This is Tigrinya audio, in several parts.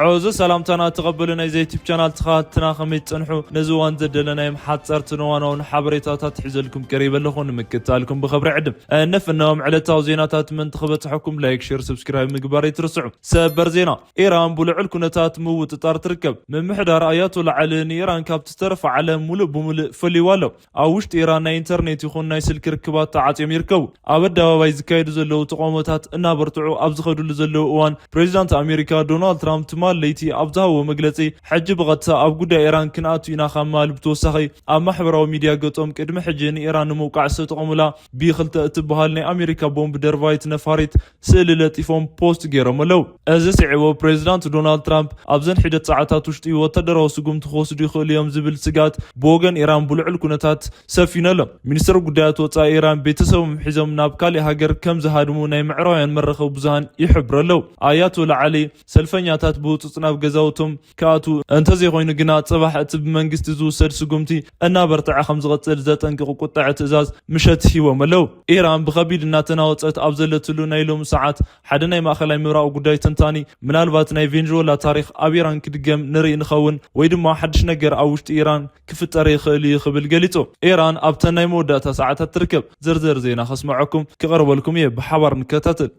ዐወዘ ሰላምታና ተቐበሉ ናይ ዘ ዩቱብ ቻናል ተኸታተልትና፣ ከመይ ትጸንሑ? ነዚ እዋን ዘደለናዮም ሓጸርትን እዋናውን ሓበሬታታት ሒዘልኩም ቀሪበ ኣለኹ። ንምክትታልኩም ብኽብሪ ዕድም። እነፍነዎም ዕለታዊ ዜናታት ምእንቲ ክበጽሐኩም ላይክ፣ ሼር፣ ሰብስክራይብ ምግባር ኣይትርስዑ። ሰበር ዜና። ኢራን ብልዑል ኩነታት ምውጥጣር ትርከብ። ምምሕዳር ኣያቶላ ዓሊ ንኢራን ካብቲ ዝተረፈ ዓለም ሙሉእ ብሙሉእ ፈልይዋ ኣሎ። ኣብ ውሽጢ ኢራን ናይ ኢንተርኔት ይኹን ናይ ስልኪ ርክባት ተዓጽዮም ይርከቡ። ኣብ ኣደባባይ ዝካየዱ ዘለዉ ተቃውሞታት እናበርትዑ ኣብ ዝኸድሉ ዘለዉ እዋን፣ ፕሬዚዳንት ኣሜሪካ ዶናልድ ትራምፕ ትማል ለይቲ ኣብ ዝሃቦ መግለጺ፣ ሕጂ ብቐጥታ ኣብ ጉዳይ ኢራን ክንኣቱ ኢና ካብ ምባል ብተወሳኺ፣ ኣብ ማሕበራዊ ሚድያ ገጾም ቅድሚ ሕጂ ንኢራን ንምውቃዕ ዝተጠቐሙላ ቢ ክልተ እትበሃል ናይ ኣሜሪካ ቦምብ ደርባይት ነፋሪት ስእሊ ለጢፎም ፖስት ገይሮም ኣለዉ። እዚ ስዒቡ ፕሬዚዳንት ዶናልድ ትራምፕ ኣብዘን ሒደት ሰዓታት ውሽጢ ወታደራዊ ስጉምቲ ክወስዱ ይኽእሉ እዮም ዝብል ስግኣት ብወገን ኢራን ብልዑል ኩነታት ሰፊኑ ኣሎ። ሚኒስትር ጉዳያት ወጻኢ ኢራን ቤተሰቦም ሒዞም ናብ ካሊእ ሃገር ከም ዝሃድሙ ናይ ምዕራባውያን መራኸቢ ብዙሃን ይሕብሩ ኣለዉ። ኣያቶላ ዓሊ ሰልፈኛታት ብህጹጽ ናብ ገዛውቶም ክኣትዉ፣ እንተዘይኮይኑ ግና ጽባሕ እቲ ብመንግስቲ ዝውሰድ ስጉምቲ እናበርትዐ ከም ዝቕጽል ዘጠንቅቕ ቁጥዐ ትእዛዝ ምሸት ሂቦም ኣለዉ። ኢራን ብኸቢድ እናተናወጸት ኣብ ዘለትሉ ናይ ሎሚ ሰዓት፣ ሓደ ናይ ማእኸላይ ምብራቕ ጉዳይ ተንታኒ፣ ምናልባት ናይ ቬንዙዌላ ታሪኽ ኣብ ኢራን ክድገም ንርኢ ንኸውን፣ ወይ ድማ ሓድሽ ነገር ኣብ ውሽጢ ኢራን ክፍጠር ይኽእል እዩ ክብል ገሊጹ። ኢራን ኣብተን ናይ መወዳእታ ሰዓታት ትርከብ። ዝርዝር ዜና ከስምዐኩም ክቐርበልኩም እየ፣ ብሓባር ንከታተል።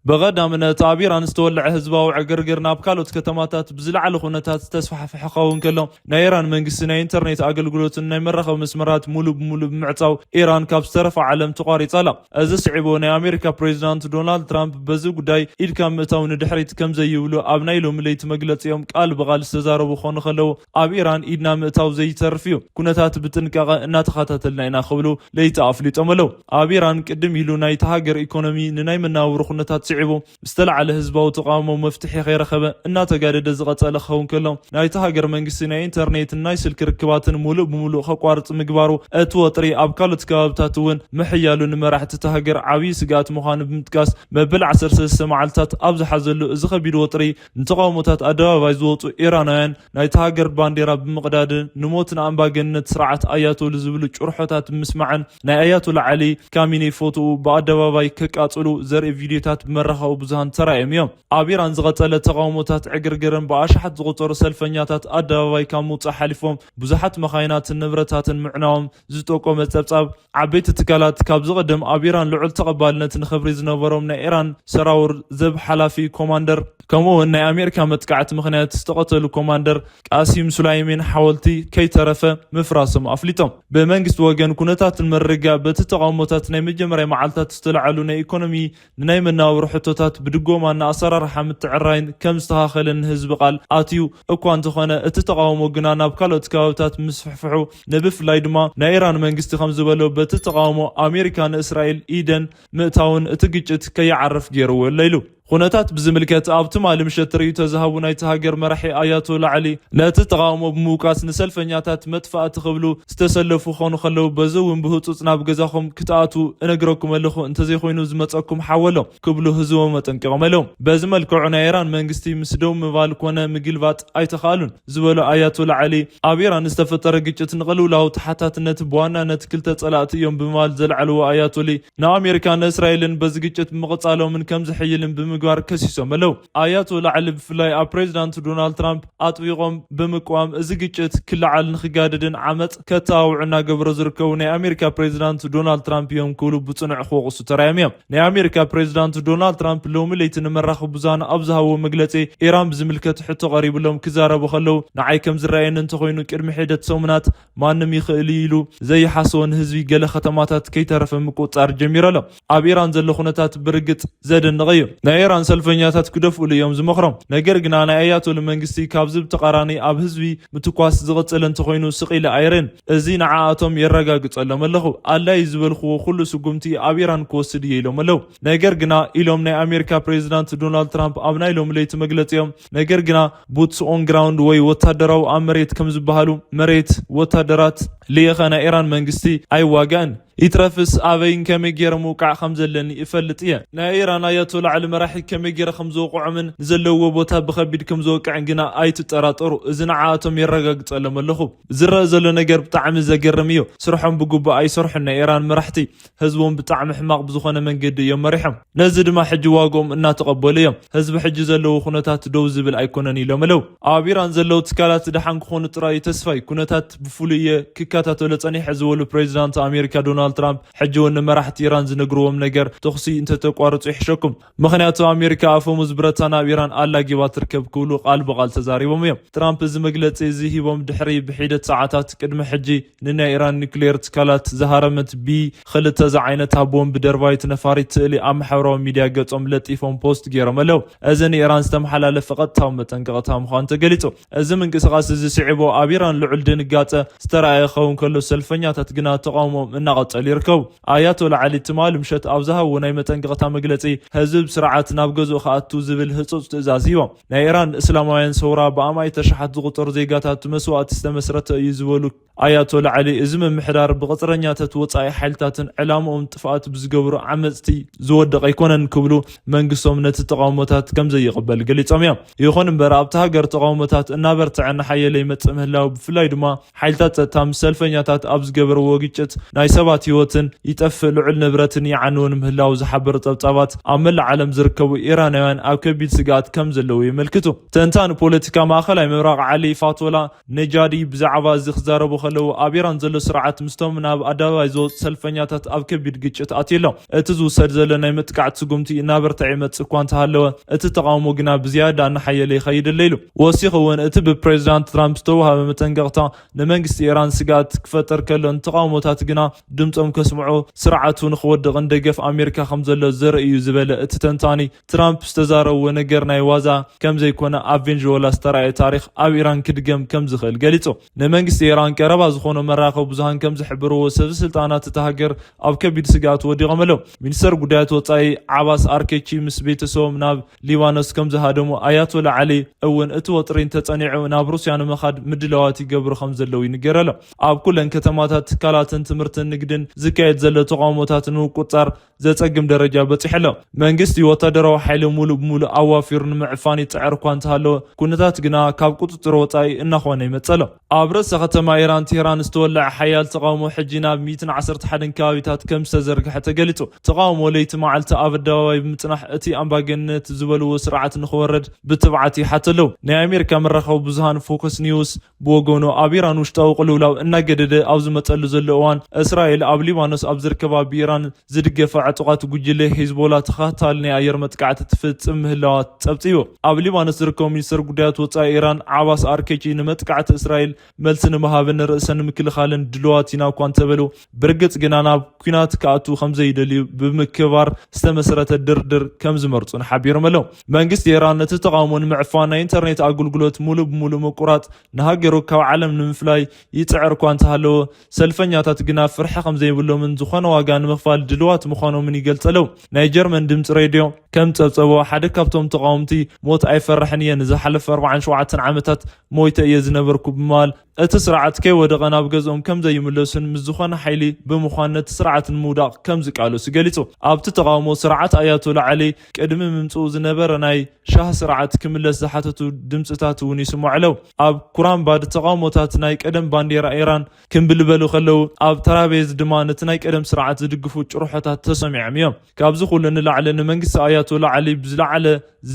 ብቐዳምነት ኣብ ኢራን ዝተወለዐ ህዝባዊ ዕግርግር ናብ ካልኦት ከተማታት ብዝለዓለ ኩነታት ዝተስፋሕፍሐ ክኸውን ከሎ፣ ናይ ኢራን መንግስቲ ናይ ኢንተርኔት ኣገልግሎትን ናይ መራኸቢ መስመራት ሙሉእ ብሙሉእ ብምዕጻው ኢራን ካብ ዝተረፈ ዓለም ተቋሪጻ ኣላ። እዚ ስዒቡ ናይ ኣሜሪካ ፕሬዚዳንት ዶናልድ ትራምፕ በዚ ጉዳይ ኢድካ ምእታው ንድሕሪት ከም ዘይብሉ ኣብ ናይ ሎሚ ለይቲ መግለጺኦም ቃል ብቓል ዝተዛረቡ ክኾኑ ከለዉ፣ ኣብ ኢራን ኢድና ምእታው ዘይተርፍ እዩ፣ ኩነታት ብጥንቃቐ እናተኸታተልና ኢና ክብሉ ለይቲ ኣፍሊጦም ኣለዉ። ኣብ ኢራን ቅድም ኢሉ ናይቲ ሃገር ኢኮኖሚ ንናይ መነባብሮ ኩነታት ስዒቡ ዝተለዓለ ህዝባዊ ተቃውሞ መፍትሒ ከይረኸበ እናተጋደደ ዝቐጸለ ክኸውን ከሎ፣ ናይቲ ሃገር መንግስቲ ናይ ኢንተርኔትን ናይ ስልኪ ርክባትን ሙሉእ ብሙሉእ ከቋርጽ ምግባሩ፣ እቲ ወጥሪ ኣብ ካልኦት ከባብታት እውን ምሕያሉ ንመራሕቲ እታ ሃገር ዓብዪ ስግኣት ምዃኑ ብምጥቃስ፣ መበል ዓሰርተ ሰለስተ መዓልታት ኣብ ዝሓዘሉ እዚ ከቢድ ወጥሪ ንተቃውሞታት ኣደባባይ ዝወጹ ኢራናውያን ናይቲ ሃገር ባንዴራ ብምቕዳድን ንሞት ንኣምባገነንነት ስርዓት ኣያቶሉ ዝብሉ ጭርሖታት ብምስማዕን ናይ ኣያቶላ ዓሊ ካሚኔ ፎቶኡ ብኣደባባይ ከቃጽሉ ዘርኢ ቪድዮታት ብመራኸቢ ብዙሃን ተራእዮም እዮም። ኣብ ኢራን ዝቐጸለ ተቃውሞታት ዕግርግርን ብኣሽሓት ዝቑጸሩ ሰልፈኛታት ኣደባባይ ካብ ምውጻእ ሓሊፎም ብዙሓት መኻይናትን ንብረታትን ምዕናዎም ዝጠቆመ ጸብጻብ፣ ዓበይቲ ትካላት ካብ ዝቐደም ኣብ ኢራን ልዑል ተቐባልነት ንኽብሪ ዝነበሮም ናይ ኢራን ሰራውር ዘብ ሓላፊ ኮማንደር፣ ከምኡ እውን ናይ ኣሜሪካ መጥቃዕቲ ምኽንያት ዝተቐተሉ ኮማንደር ቃሲም ሱላይሜን ሓወልቲ ከይተረፈ ምፍራሶም ኣፍሊጦም። ብመንግስቲ ወገን ኩነታት ንምርግጋእ በቲ ተቃውሞታት ናይ መጀመርያ መዓልታት ዝተለዓሉ ናይ ኢኮኖሚ ንናይ መነባብሮ ሕቶታት ብድጎማ ንኣሰራርሓ ምትዕራይን ከም ዝተኻኸለ ንህዝቢ ቃል ኣትዩ እኳ እንተኾነ፣ እቲ ተቃውሞ ግና ናብ ካልኦት ከባብታት ምስፍሕፍሑ፣ ንብፍላይ ድማ ናይ ኢራን መንግስቲ ከም ዝበሎ በቲ ተቃውሞ ኣሜሪካ ንእስራኤል ኢደን ምእታውን እቲ ግጭት ከይዓርፍ ገይርዎ ኣሎ ኢሉ። ኩነታት ብዝምልከት ኣብ ትማሊ ምሸት ርእይቶ ዝሃቡ ናይቲ ሃገር መራሒ ኣያቶላ ዓሊ፣ ነቲ ተቃውሞ ብምውቃስ ንሰልፈኛታት መጥፋእቲ ክብሉ ዝተሰለፉ ክኾኑ ከለዉ፣ በዚ እውን ብህጹጽ ናብ ገዛኹም ክትኣትዉ እነግረኩም ኣለኹ፣ እንተዘይኮይኑ ዝመጸኩም ሓወሎም ክብሉ ህዝቦም ኣጠንቂቖም ኣለዉ። በዚ መልክዑ ናይ ኢራን መንግስቲ ምስ ደው ምባል ኮነ ምግልባጥ ኣይተኻእሉን ዝበሉ ኣያቶላ ዓሊ፣ ኣብ ኢራን ዝተፈጠረ ግጭት ንቅልውላው ተሓታትነት ብዋናነት ክልተ ጸላእቲ እዮም ብምባል ዘልዓልዎ ኣያቶሊ፣ ንኣሜሪካን ንእስራኤልን በዚ ግጭት ምቕጻሎምን ከም ዝሕይልን ብምግባር ከሲሶም ኣለዉ። ኣያቶላ ዓሊ ብፍላይ ኣብ ፕሬዚዳንት ዶናልድ ትራምፕ ኣጥቢቖም ብምቅዋም፣ እዚ ግጭት ክለዓል ንኽጋደድን ዓመጽ ከተባብዑ እናገበሩ ዝርከቡ ናይ ኣሜሪካ ፕሬዚዳንት ዶናልድ ትራምፕ እዮም ክብሉ ብጽኑዕ ክወቕሱ ተራእዮም እዮም። ናይ ኣሜሪካ ፕሬዚዳንት ዶናልድ ትራምፕ ሎሚ ለይቲ ንመራኸቢ ብዙሃን ኣብ ዝሃብዎ መግለጺ፣ ኢራን ብዝምልከት ሕቶ ቀሪብሎም ክዛረቡ ከለዉ፣ ንዓይ ከም ዝረኣየኒ እንተኾይኑ ቅድሚ ሒደት ሰሙናት ማንም ይኽእል እዩ ኢሉ ዘይሓስቦ ንህዝቢ ገለ ከተማታት ከይተረፈ ምቁጽጻር ጀሚሩ ኣሎ። ኣብ ኢራን ዘሎ ኩነታት ብርግጽ ዘደንቕ እዩ። ናይ ኢራን ሰልፈኛታት ክደፍእሉ እዮም ዝመኽሮም። ነገር ግና ናይ ኣያቶሊ መንግስቲ ካብዚ ብተቓራኒ ኣብ ህዝቢ ምትኳስ ዝቕጽል እንተኾይኑ ስቕ ኢለ ኣይርእን። እዚ ንዓኣቶም የረጋግጸሎም ኣለኹ። ኣድላዪ ዝበልክዎ ኩሉ ስጉምቲ ኣብ ኢራን ክወስድ እየ ኢሎም ኣለዉ። ነገር ግና ኢሎም ናይ ኣሜሪካ ፕሬዚዳንት ዶናልድ ትራምፕ ኣብ ናይ ሎሚ ለይቲ መግለጺኦም፣ ነገር ግና ቡትስ ኦን ግራውንድ ወይ ወታደራዊ ኣብ መሬት ከም ዝበሃሉ፣ መሬት ወታደራት ልኢኸ ናይ ኢራን መንግስቲ ኣይዋጋእን። ይትረፍስ ኣበይን ከመይ ገይረ ምውቃዕ ከም ዘለኒ እፈልጥ እየ። ናይ ኢራን ኣያቶላ ዓሊ መራሒ ከመይ ገይረ ከም ዝወቕዖምን ንዘለውዎ ቦታ ብኸቢድ ከም ዝወቅዕን ግና ኣይትጠራጠሩ። እዚ ንዓኣቶም የረጋግጸሎም ኣለኹ። ዝረአ ዘሎ ነገር ብጣዕሚ ዘገርም እዩ። ስርሖም ብግቡእ ኣይሰርሑን። ናይ ኢራን መራሕቲ ህዝቦም ብጣዕሚ ሕማቕ ብዝኾነ መንገዲ እዮም መሪሖም። ነዚ ድማ ሕጂ ዋግኦም እናተቐበሉ እዮም። ህዝቢ ሕጂ ዘለዎ ኩነታት ደው ዝብል ኣይኮነን ኢሎም ኣለው። ኣብ ኢራን ዘለዉ ትካላት ደሓን ክኾኑ ጥራይ ተስፋይ። ኩነታት ብፍሉይ እየ ክከታተሎ ጸኒሐ ዝበሉ ፕሬዚዳንት ኣሜሪካ ዶናልድ ትራምፕ ሕጂ እውን ንመራሕቲ ኢራን ዝነግርዎም ነገር ተኹሲ እንተተቋርጹ ይሕሸኩም። ምኽንያቱ ኣሜሪካ ኣፈሙዝ ብረታ ናብ ኢራን ኣላጊባ ትርከብ ክብሉ ቃል ብቃል ተዛሪቦም እዮም። ትራምፕ እዚ መግለጺ እዚ ሂቦም ድሕሪ ብሒደት ሰዓታት ቅድሚ ሕጂ ንናይ ኢራን ኒውክሌር ትካላት ዝሃረመት ቢ ክልተ ዝዓይነታ ቦምብ ደርባይት ነፋሪት ስእሊ ኣብ ማሕበራዊ ሚድያ ገጾም ለጢፎም ፖስት ገይሮም ኣለው። እዚ ንኢራን ዝተመሓላለፈ ቀጥታዊ መጠንቀቕታ ምዃኑ ተገሊጹ። እዚ ምንቅስቓስ እዚ ስዒቡ ኣብ ኢራን ልዑል ድንጋጸ ዝተረኣየ ክኸውን ከሎ ሰልፈኛታት ግና ተቓውሞኦም እናቐጸሉ ይርከቡ። ኣያቶላ ዓሊ ትማሊ ምሸት ኣብ ዝሃብዎ ናይ መጠንቀቕታ መግለጺ ህዝቢ ብስርዓት ናብ ገዝኡ ክኣቱ ዝብል ህጹጽ ትእዛዝ ሂቦም። ናይ ኢራን እስላማውያን ሰውራ ብኣማኢት ኣሽሓት ዝቑጸሩ ዜጋታት መስዋእቲ ዝተመስረተ እዩ ዝበሉ ኣያቶላ ዓሊ፣ እዚ ምምሕዳር ብቕጽረኛታት ወጻኢ ሓይልታትን ዕላምኦም ጥፍኣት ብዝገብሩ ዓመጽቲ ዝወደቐ ኣይኮነን ክብሉ መንግስቶም ነቲ ተቓውሞታት ከም ዘይቕበል ገሊጾም እዮም። ይኹን እምበር ኣብቲ ሃገር ተቓውሞታት እናበርትዐ እናሓየለ ይመጽእ ምህላው ብፍላይ ድማ ሓይልታት ጸጥታ ምስ ሰልፈኛታት ኣብ ዝገበርዎ ግጭት ናይ ሰባት ህይወትን ይጠፍእ ልዑል ንብረትን ይዓንውን ምህላው ዝሓበሩ ጸብጻባት ኣብ መላእ ዓለም ዝርከቡ ኢራናውያን ኣብ ከቢድ ስግኣት ከም ዘለዉ የመልክቱ። ተንታኒ ፖለቲካ ማእኸላይ ምብራቕ ዓሊ ፋቶላ ነጃዲ ብዛዕባ እዚ ክዛረቡ ከለዉ ኣብ ኢራን ዘሎ ስርዓት ምስቶም ናብ ኣደባባይ ዝወፁ ሰልፈኛታት ኣብ ከቢድ ግጭት ኣትዩ ኣሎ። እቲ ዝውሰድ ዘሎ ናይ መጥቃዕቲ ስጉምቲ እናበርትዐ ይመፅእ እኳ እንተሃለወ እቲ ተቓውሞ ግና ብዝያዳ እናሓየለ ይኸይድ ኣሎ ኢሉ። ወሲኹ እውን እቲ ብፕሬዚዳንት ትራምፕ ዝተዋሃበ መጠንቀቕታ ንመንግስቲ ኢራን ስግኣት ክፈጠር ከሎ ንተቓውሞታት ግና ድምፆም ከስምዑ ስርዓቱ ንክወድቕን ደገፍ ኣሜሪካ ከም ዘሎ ዘርኢ እዩ ዝበለ እቲ ተንታኒ ትራምፕ ዝተዛረብዎ ነገር ናይ ዋዛ ከም ዘይኮነ ኣብ ቬንዙዌላ ዝተራእየ ታሪኽ ኣብ ኢራን ክድገም ከም ዝኽእል ገሊጹ። ንመንግስቲ ኢራን ቀረባ ዝኾኑ መራኸቢ ብዙሃን ከም ዝሕብርዎ ሰብ ስልጣናት እታ ሃገር ኣብ ከቢድ ስግኣት ወዲቖም ኣለዉ። ሚኒስተር ጉዳያት ወጻኢ ዓባስ ኣርኬቺ ምስ ቤተሰቦም ናብ ሊባኖስ ከም ዝሃደሙ ኣያቶላ ዓሊ እውን እቲ ወጥሪ እንተጸኒዑ ናብ ሩስያ ንምኻድ ምድላዋት ይገብሩ ከም ዘለዉ ይንገር ኣሎ። ኣብ ኩለን ከተማታት ትካላትን ትምህርትን ንግድን ዝካየድ ዘሎ ተቓውሞታት ንምቁጻር ዘጸግም ደረጃ በጺሑ ኣሎ። መንግስቲ ወታደራዊ ሓይሊ ሙሉእ ብሙሉእ ኣዋፊሩ ንምዕፋን ይጽዕር እኳ እንተሃለወ፣ ኩነታት ግና ካብ ቁጽጽር ወጻኢ እናኾነ ይመጽእ ኣሎ። ኣብ ርእሰ ከተማ ኢራን ቴህራን ዝተወልዐ ሓያል ተቓውሞ ሕጂ ናብ ሚእትን ዓሰርተ ሓደን ከባቢታት ከም ዝተዘርግሐ ተገሊጹ። ተቓውሞ ለይቲ መዓልቲ ኣብ ኣደባባይ ብምጽናሕ እቲ ኣምባገነንነት ዝበልዎ ስርዓት ንኽወርድ ብትብዓት ይሓቱ ኣለዉ። ናይ ኣሜሪካ መራኸቢ ብዙሃን ፎከስ ኒውስ ብወገኑ ኣብ ኢራን ውሽጣዊ ቅልውላው እናገደደ ኣብ ዝመጸሉ ዘሎ እዋን እስራኤል ኣብ ሊባኖስ ኣብ ዝርከባ ብኢራን ዝድገፋ ዕጡቓት ጉጅለ ሂዝቦላ ተኸታታሊ ናይ ኣየር መጥቃዕቲ ትፍጽም ምህላዋ ጸብጺቡ። ኣብ ሊባኖስ ዝርከቡ ሚኒስተር ጉዳያት ወጻኢ ኢራን ዓባስ ኣርኬቺ ንመጥቃዕቲ እስራኤል መልሲ ንምሃብን ርእሰ ንምክልኻልን ድልዋት ኢና እኳ እንተበሉ ብርግጽ ግና ናብ ኲናት ክኣትዉ ከም ዘይደልዩ ብምክባር ዝተመስረተ ድርድር ከም ዝመርጹን ሓቢሮም ኣለዉ። መንግስቲ ኢራን ነቲ ተቓውሞ ንምዕፋን ናይ ኢንተርኔት ኣገልግሎት ሙሉእ ብሙሉእ ምቁራጽ ንሃገሩ ካብ ዓለም ንምፍላይ ይጽዕር እኳ እንተሃለወ ሰልፈኛታት ግና ፍርሒ ከም ዘይብሎምን ዝኾነ ዋጋ ንምኽፋል ድልዋት ምዃኖምን ይገልጽ ኣለዉ። ናይ ጀርመን ድምፂ ሬድዮ ከም ጸብጸቦ ሓደ ካብቶም ተቓወምቲ ሞት ኣይፈርሕን እየ ንዝሓለፈ ኣርባዓን ሸውዓተን ዓመታት ሞይተ እየ ዝነበርኩ ብምባል እቲ ስርዓት ከይወደቐ ናብ ገዝኦም ከም ዘይምለሱን ምስ ዝኾነ ሓይሊ ብምዃን ነቲ ስርዓት ንምውዳቕ ከም ዝቃለሱ ገሊጹ። ኣብቲ ተቓውሞ ስርዓት ኣያቶላ ዓሊ ቅድሚ ምምጽኡ ዝነበረ ናይ ሻህ ስርዓት ክምለስ ዝሓተቱ ድምፅታት እውን ይስምዑ ኣለዉ። ኣብ ኩራምባድ ተቓውሞታት ናይ ቀደም ባንዴራ ኢራን ክምብልበሉ ከለዉ ኣብ ተራቤዝ ድማ ነቲ ናይ ቀደም ስርዓት ዝድግፉ ጭርሖታት ተሰሚዖም እዮም። ካብዚ ኩሉ ንላዕሊ ንመንግስቲ ኣያቶላ ዓሊ ብዝለዓለ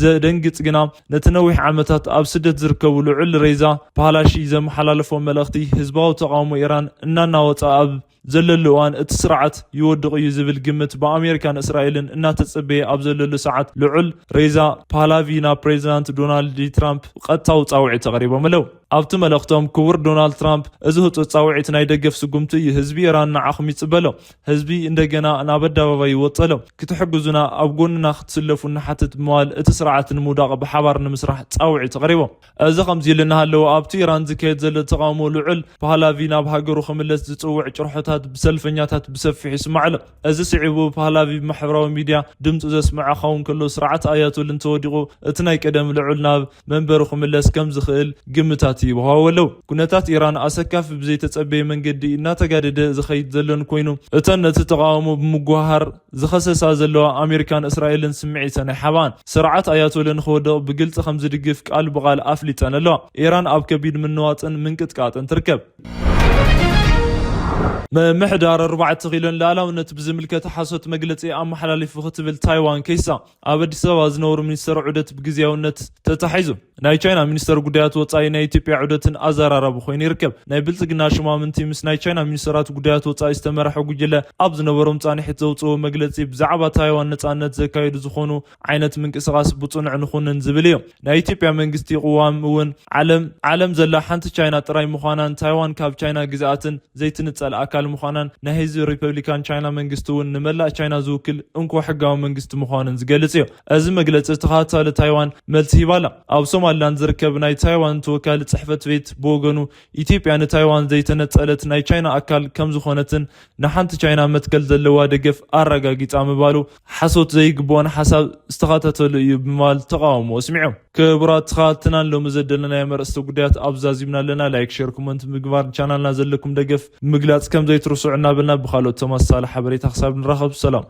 ዘደንግጽ ግና ነቲ ነዊሕ ዓመታት ኣብ ስደት ዝርከቡ ልዑል ሬዛ ፓህላሺ ዘመሓላለፎ መልእኽቲ ህዝባዊ ተቓውሞ ኢራን እናናወጸ ኣብ ዘለሉ እዋን እቲ ስርዓት ይወድቕ እዩ ዝብል ግምት ብኣሜሪካን እስራኤልን እናተጸበየ ኣብ ዘለሉ ሰዓት ልዑል ሬዛ ፓህላቪ ናብ ፕሬዚዳንት ዶናልድ ትራምፕ ቀጥታዊ ጻውዒት ኣቕሪቦም ኣለዉ። ኣብቲ መልእኽቶም ክቡር ዶናልድ ትራምፕ እዚ ህጹጽ ጻውዒት ናይ ደገፍ ስጉምቲ እዩ። ህዝቢ ኢራን ንዓኹም ይጽበሎ። ህዝቢ እንደገና ናብ ኣደባባይ ይወጸሎ። ክትሕግዙና ኣብ ጎንና ክትስለፉ ንሓትት ብምባል እቲ ስርዓት ንምውዳቕ ብሓባር ንምስራሕ ጻውዒት ኣቕሪቦም። እዚ ከምዚ ኢሉ እናሃለወ ኣብቲ ኢራን ዝካየድ ዘሎ ተቓውሞ ልዑል ፓህላቪ ናብ ሃገሩ ክምለስ ዝጽውዕ ጭርሖታት ብሰልፈኛታት ብሰፊሑ ይስማዕ ኣሎ። እዚ ስዒቡ ፓህላቪ ብማሕበራዊ ሚድያ ድምፁ ዘስምዐ ክኸውን ከሎ ስርዓት ኣያቶል እንተወዲቑ እቲ ናይ ቀደም ልዑል ናብ መንበሩ ክምለስ ከም ዝኽእል ግምታት ይበሃው ኣለዉ። ኩነታት ኢራን ኣሰካፊ ብዘይተጸበየ መንገዲ እናተጋደደ ዝኸይድ ዘሎን ኮይኑ፣ እተን ነቲ ተቓውሞ ብምጉሃር ዝኸሰሳ ዘለዋ ኣሜሪካን እስራኤልን ስምዒተን ኣይሓባን። ስርዓት ኣያቶለ ንኽወድቕ ብግልጺ ከም ዝድግፍ ቃል ብቓል ኣፍሊጠን ኣለዋ። ኢራን ኣብ ከቢድ ምንዋጥን ምንቅጥቃጥን ትርከብ። ምምሕዳር ኣርባዕተ ኪሎን ልኣላውነት ብዝምልከት ሓሶት መግለጺ ኣመሓላሊፉ ክትብል ታይዋን ከይሳ። ኣብ ኣዲስ ኣበባ ዝነበሩ ሚኒስተር ዑደት ብግዝያውነት ተታሒዙ። ናይ ቻይና ሚኒስተር ጉዳያት ወጻኢ ናይ ኢትዮጵያ ዑደትን ኣዘራራቢ ኮይኑ ይርከብ። ናይ ብልጽግና ሽማምንቲ ምስ ናይ ቻይና ሚኒስተራት ጉዳያት ወጻኢ ዝተመርሐ ጉጅለ ኣብ ዝነበሮም ጻንሒት ዘውጽኦ መግለጺ ብዛዕባ ታይዋን ነጻነት ዘካየዱ ዝኾኑ ዓይነት ምንቅስቓስ ብጽኑዕ ንኹንን ዝብል እዩ። ናይ ኢትዮጵያ መንግስቲ ቅዋም እውን ዓለም ዓለም ዘላ ሓንቲ ቻይና ጥራይ ምዃናን ታይዋን ካብ ቻይና ግዝኣትን ዘይትንጸል ኣካል ምዃናን ናይ ህዝቢ ሪፐብሊካን ቻይና መንግስቲ እውን ንመላእ ቻይና ዝውክል እንኮ ሕጋዊ መንግስቲ ምዃኑን ዝገልጽ እዩ። እዚ መግለጺ ተኸታታሊ ታይዋን መልሲ ሂባላ። ኣብ ሶማሊላንድ ዝርከብ ናይ ታይዋን ተወካሊ ጽሕፈት ቤት ብወገኑ ኢትዮጵያ ንታይዋን ዘይተነጸለት ናይ ቻይና ኣካል ከም ዝኾነትን ንሓንቲ ቻይና መትከል ዘለዋ ደገፍ ኣረጋጊጻ ምባሉ ሓሶት ዘይግብኦን ሓሳብ ዝተኸታተሉ እዩ ብምባል ተቃውሞ ኣስሚዑ። ክቡራት ተኸታተልትናን ሎሚ ዘደለናዮም ኣርእስተ ጉዳያት ኣብዚ ዛዚምና ኣለና። ላይክ፣ ሼር፣ ኮመንት ምግባር ቻናልና ዘለኩም ደገፍ ምግላጽ ከም ዘይትርስዑ እናበልና ብኻልኦት ተመሳሳሊ ሓበሬታ ክሳብ ንራኸብ ሰላም።